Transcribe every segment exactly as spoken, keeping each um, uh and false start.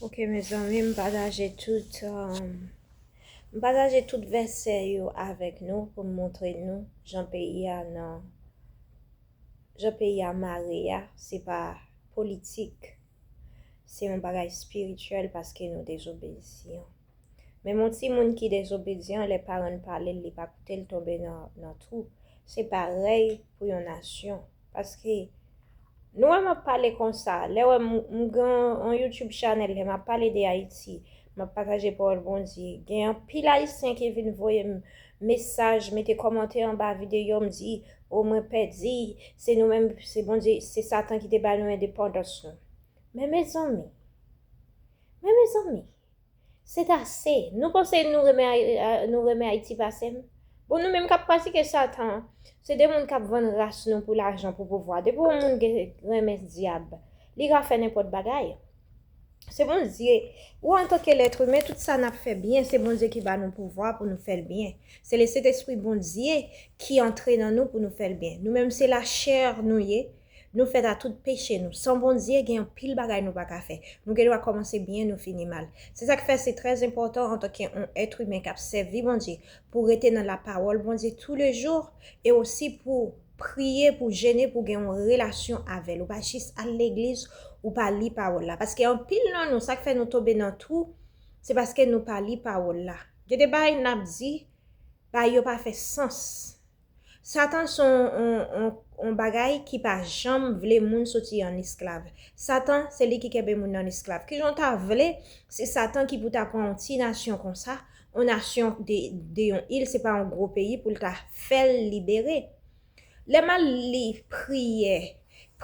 Ok, mezanmi, m pataje tout, um, m pataje tout vèsè yo avèk nou pou m montre nou jan peyi a nan, jan peyi a mare a, se pa politik. Se yon bagay espirityèl paske nou dezobedyan. Men yon timoun ki dezobedyan, lè paran l pale l, li pa koute l, tonbe nan, nan twou. Se parèy pou yon nasyon. Paske, nou wè m ap pale konsa, lè wè m, m gen yon YouTube channel, lè m ap pale de Ayiti, m ap pataje pawòl Bondye. Gen anpil Ayisyen ki vin voye m mesaj, mete kòmantè anba videyo m, di, o mwen pèdi, se nou menm, se Bondye, se Satan ki te ba nou endepandans nou. Men mezanmi, men mezanmi, se ase. Nou panse nou renmen, Ay- nou renmen Ayiti pase m? Bon, nou menm k ap pratike Satan, se de moun k ap vann ras nou pou lajan, pou pouvwa. Depi yon moun gen renmen dyab, li ka fè nenpòt bagay. Se Bondye. Ou antanke lèt imen, tout sa n ap fè byen, se Bondye ki ba nou pouvwa pou nou fè l byen. Se Lesentespri Bondye ki antre nan nou pou nou fè l byen. Nou menm se lachè nou ye. Nou fèt a tout peche nou. San Bondye, gen anpil bagay nou pa ka fè. Nou gen dwa kòmanse byen, nou fini mal. Se sa k fè se trè enpòtan antanke yon èt imen k ap sèvi Bondye pou rete nan lapawòl Bondye toulejou e osi pou priye, pou jene, pou gen yon relasyon avè l. Ou pa jis al legliz, ou pa li pawòl la. Paske anpil nan nou, sa k fè nou tonbe nan twou, se paske nou pa li pawòl la. Gen de bagay n ap di, bagay yo pa fè sans. Satan se yon, yon, yon, yon bagay ki pa janm vle moun soti an esklav. Satan, se li ki kenbe moun nan esklav. Kijan w ta vle, se Satan ki pou ta pran yon ti nasyon konsa, yon nasyon de, de yon il, se pa yon gwo peyi pou l ta fè l libere. Lè m al li priyè,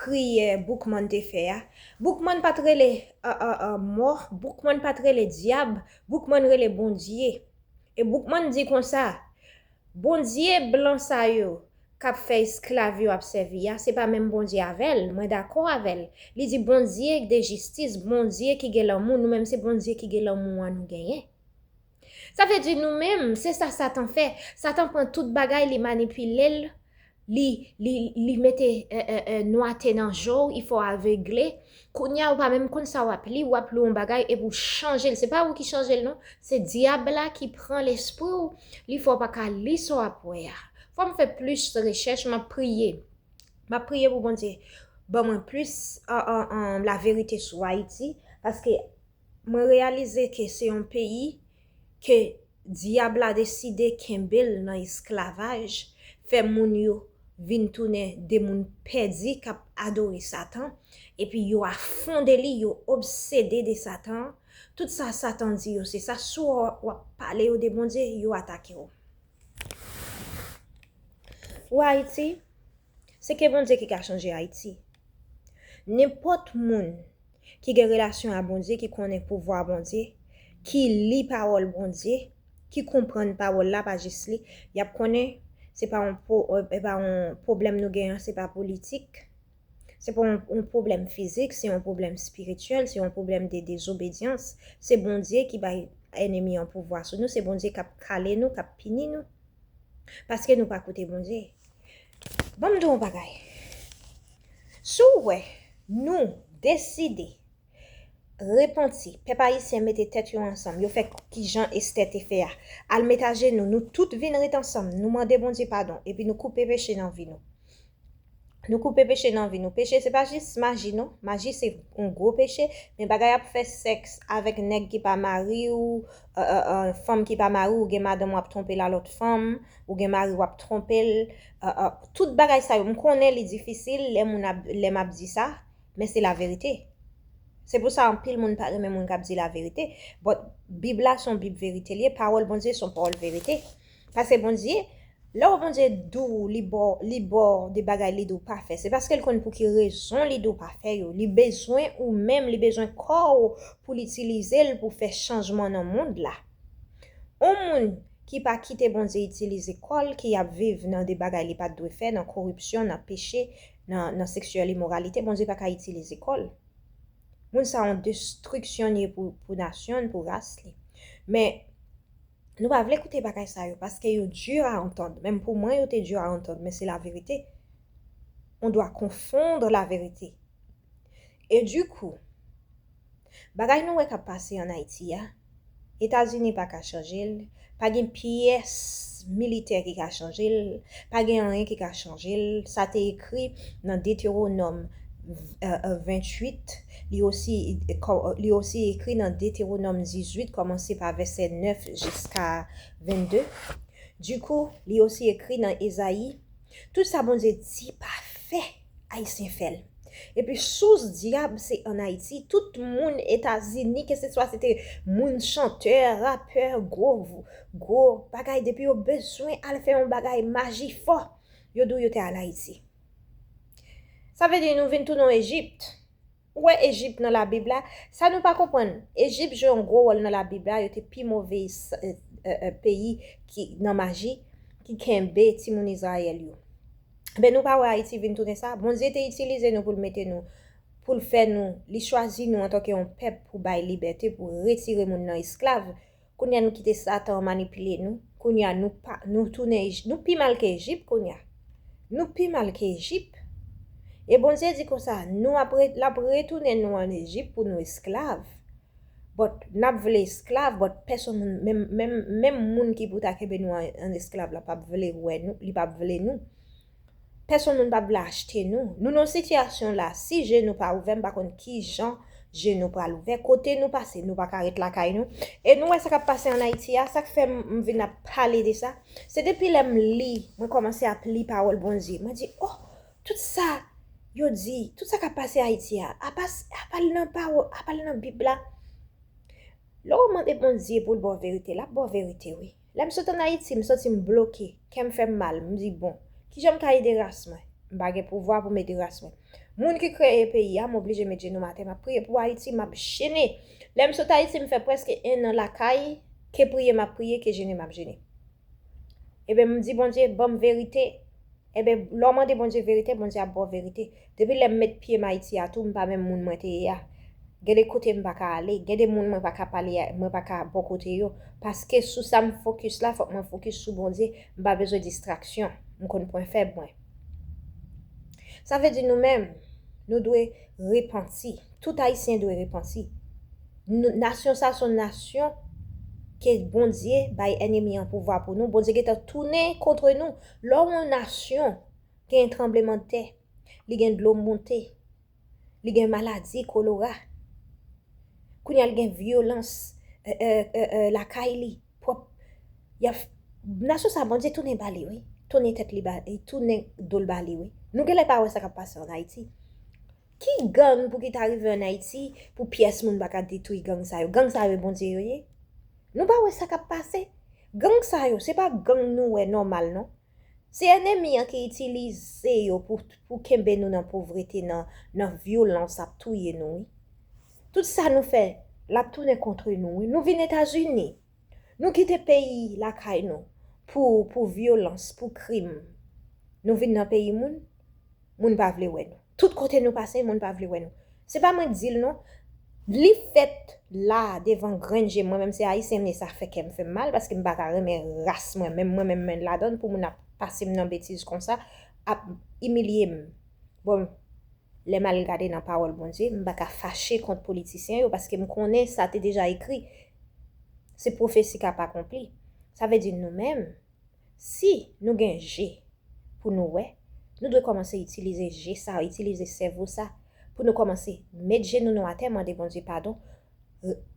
priyè Boukman te fè a, Boukman pa t rele a, a, a, mò, Boukman pa t rele dyab, Boukman rele Bondye. E Boukman di konsa, Bondye blan sa yo k ap fè esklav yo ap sèvi a, se pa menm Bondye avè l, mwen dakò avè l. Li di Bondye de jistis, Bondye ki gen lanmou, nou menm se Bondye ki gen lanmou an nou genyen. Sa vle di nou menm, se sa Satan fè. Satan pran tout bagay, li manipile l, li, li, li mete, e, e, e, nwate nan je w, li fè w avegle. Kounye a, ou pa menm konn sa w ap li, w ap li yon bagay epi w chanje l. Se pa ou ki chanje l non, se dyab la ki pran lespri w, li fè w pa ka li sa w ap wè a. Fò m fè plis rechèch, m ap priye. M ap priye pou Bondye ban mwen plis, an, an, an, laverite sou Ayiti, paske mwen reyalize ke se yon peyi ke dyab la deside kenbe l nan esklavaj, fè moun yo vin tounen de moun pèdi k ap adore Satan, epi yo afonde li, yo obsede de Satan. Tout sa Satan di yo, se sa, si w ap pale yo de Bondye, yo atake w. Ou Ayiti, se ke Bondye ki ka chanje Ayiti. Nenpòt moun ki gen relasyon a Bondye, ki konnen pouvwa Bondye, ki li pawòl Bondye, ki konprann pawòl la, pa jis li, y ap konnen se pa yon po- e pa yon pwoblèm nou genyen, se pa politik, se pa yon, yon pwoblèm fizik, se yon pwoblèm espirityèl, se yon pwoblèm de dezobedyans. Se Bondye ki bay ènmi an pouvwa sou nou, se Bondye k ap kale nou, k ap pini nou. Paske nou pa koute Bondye. Ban m di w yon bagay. Si w wè nou deside repanti, pèp ayisyen mete tèt yo ansanm, yo fè kijan Estè te fè a, al met ajenou, nou tout vin ret ansanm, nou mande Bondye padon, epi nou koupe peche nan vi nou. Nou koupe peche nan vi nou. Peche se pa jis maji non. Maji se yon gwo peche, men bagay ap fè sèks avèk nèg ki pa mari w, e, e, e, fanm ki pa mari w, ou gen madanm w ap twonpe l a lòt fanm, ou gen mari w ap twonpe l, e, e, tout bagay sa yo, m konnen li difisil lè moun ap, lè m ap di sa, men se laverite. Se pou sa anpil moun pa renmen moun k ap di laverite. But Bib la se yon Bib verite li ye, pawòl Bondye se yon pawòl verite. Paske Bondye, lè w Bondye di w li ba w, li ba w de bagay li di w pa fè, se paske l konn pou ki rezon li di w pa fè yo. Li bezwen ou menm, li bezwen kò w pou l itilize l pou fè chanjman nan mond la. Yon moun ki pa kite Bondye itilize kò l, ki ap viv nan de bagay li pa t dwe fè, nan koripsyon, nan peche, nan, nan seksyèl imoralite, Bondye pa ka itilize kò l. Moun sa yon destriksyon li ye pou, pou nasyon l, pou ras li. Men, nou pa vle koute bagay sa yo, paske yo di a antann. Menm pou mwen, yo te di a antann, men se laverite. On doit confondre la vérité. Et du coup, Bagay nou wè k ap pase ann Ayiti a, Etazini pa ka chanje l, pa gen pyès militè ki ka chanje l, pa gen anyen ki ka chanje l. Sa te ekri nan Detewonòm, euh, euh, venntuit, li osi, li osi ekri nan Detewonòm dizuit, kòmanse pa vèsè nèf jiska vennde. Dikou, li osi ekri nan Ezayi. Tout sa Bondye di pa fè, Ayisyen fè l. Epi sous dyab se ann Ayiti, tout moun Etazini, keseswa se te moun chantè, rapè, gwo, gwo bagay, depi yo bezwen al fè yon bagay maji fò, yo di w yo te al Ayiti. Sa vle di nou vin tounen w Ejip. Ou wè Ejip nan Labib la? Sa nou pa konprann, Ejip jwe yon gwo wòl nan Labib la, yo te pi move s-, euh, euh, euh, peyi ki, nan maji, ki kenbe timoun Izrayèl yo. Men nou pa wè Ayiti vin tounen sa? Bondye te itilize nou pou l mete nou, pou l fè nou, li chwazi nou antanke yon pèp pou bay libète, pou retire moun nan esklav. Kounye a nou kite Satan manipile nou. Kounye a nou pa, nou tounen Ej-, nou pi mal ke Ejip kounye a. Nou pi mal ke Ejip. E Bondye di konsa, nou ap re-, l ap retounen nou ann Ejip pou nou esklav. But n ap vle esklav, but pèsonn moun, menm, menm, menm moun ki pou ta kenbe nou an, an esklav la p ap vle wè nou, li p ap vle nou. Pèsonn moun p ap vle achte nou. Nou nan sitiyasyon la, si je nou pa ouvè, m pa konn ki jan je nou pral ouvè. Kote nou pase, nou pa ka ret lakay nou. E nou wè sa k ap pase ann Ayiti a, sa k fè m, m vin ap pale de sa. Se depi lè m li, mwen kòmanse ap li pawòl Bondye. Mwen di, oh, tout sa yo di, tout sa k ap pase Ayiti a, apa, apa l nan pawòl, apa l nan Bib la? Lè w mande Bondye pou l ba w verite, l ap ba w verite, wi. Lè m sot ann Ayiti, m santi m bloke, kè m fè m mal, m di, bon, kijan m ka ede ras mwen? M pa gen pouvwa pou m ede ras mwen. Moun ki kreye peyi a, m oblije met jenou m atè, m ap priye pou Ayiti, m ap jene. Lè m sot Ayiti, m fè prèske en an lakay, ke priye m ap priye, ke jene m ap jene. Ebyen, m di Bondye, ban m verite. Ebyen, lè w mande Bondye verite, Bondye ap ba w verite. Depi lè m met pye m Ayiti a tou, m pa menm moun mwen te ye a. Gen de kote m pa ka ale, gen de moun mwen pa ka pale a, mwen pa ka bò kote yo. Paske sou sa m fokis la, fòk mwen fokis sou Bondye. M pa bezwen distraksyon. M konn pwen fèb mwen. Sa vle di nou menm, nou dwe repanti. Tout Ayisyen dwe repanti. Nou, nasyon sa se yon nasyon ke Bondye bay ènmi an pouvwa pou nou. Bondye gentan tounen kont nou. Lè w yon nasyon, gen tranblemanntè, li gen dlo monte, li gen maladi kolera. Kounye a l gen vyolans, euh, euh, euh, euh, lakay li, pwòp. Y ap, nasyon sa, Bondye tounen ba li, wi. Tounen tèt li ba, li tounen do l ba li, wi. Nou genlè pa wè sa k ap pase ann Ayiti. Ki gang pou ki ta rive ann Ayiti pou pyès moun pa ka detwi gang sa yo? Gang sa yo e Bondye yo ye? Nou pa wè sa k ap pase? Gang sa yo, se pa gang nou wè nòmal, non. Se ènmi an ki itilize yo pou, pou kenbe nou nan povrete, nan, nan vyolans, ap touye nou, wi. Tout sa nou fè, l ap tounen kont nou, wi. Nou vin Etazini. Nou kite peyi lakay nou pou, pou vyolans, pou krim. Nou vin nan peyi moun, moun pa vle wè nou. Tout kote nou pase, moun pa vle wè nou. Se pa mwen k di l non. Li fèt la devan grenn je m, mwen menm se Ayisyen m ye, sa fè kè m fè m mal, paske m pa ka renmen ras mwen, menm mwen menm mwen ladan l, pou moun ap pase m nan betiz konsa, ap imilye m. Bon, lè m al gade nan pawòl Bondye, m pa ka fache kont politisyen yo, paske m konnen sa te deja ekri. Se pwofesi k ap akonpli. Sa vle di nou menm, si nou gen je pou nou wè, nou dwe kòmanse itilize je sa, itilize sèvo sa, pou nou kòmanse met jenou nou atè, mande Bondye padon,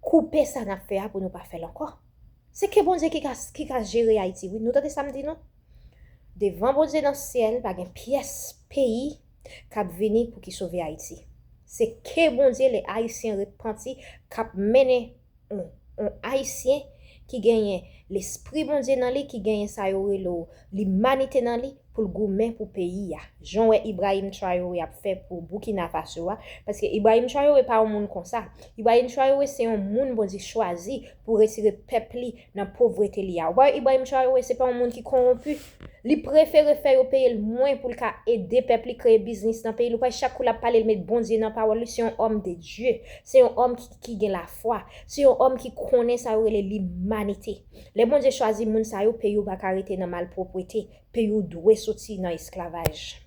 koupe sa n ap fè a pou nou pa fè l ankò. Se ke Bondye ki ka, ki ka jere Ayiti, wi. Nou tande sa m di nou? Devan Bondye nan syèl, pa gen pyès peyi k ap vini pou ki sove Ayiti. Se ke Bondye, lè Ayisyen repanti, k ap mennen yon, yon Ayisyen ki genyen lespri Bondye nan li, ki genyen sa yo rele limanite nan li, pou l goumen pou peyi a. Jan w wè Ibrahim Traoré ap fè pou Burkina Faso a, paske Ibrahim Traoré pa yon moun konsa. Ibrahim Traoré se yon moun Bondye chwazi pou retire pèp li nan povrete li a. Ou pa wè Ibrahim Traoré se pa yon moun ki kowonpi. Li prefere fè yo peye l mwen pou l ka ede pèp li kreye biznis nan peyi l. Ou pa wè chak kou l ap pale, l met Bondye nan pawòl li. Se yon homme de Dieu. Se yon òm ki, ki gen lafwa. Se yon òm ki konnen sa yo rele limanite. Lè Bondye chwazi moun sa yo, peyi w pa ka rete nan malpwòpte. Peyi w dwe soti nan esklavaj.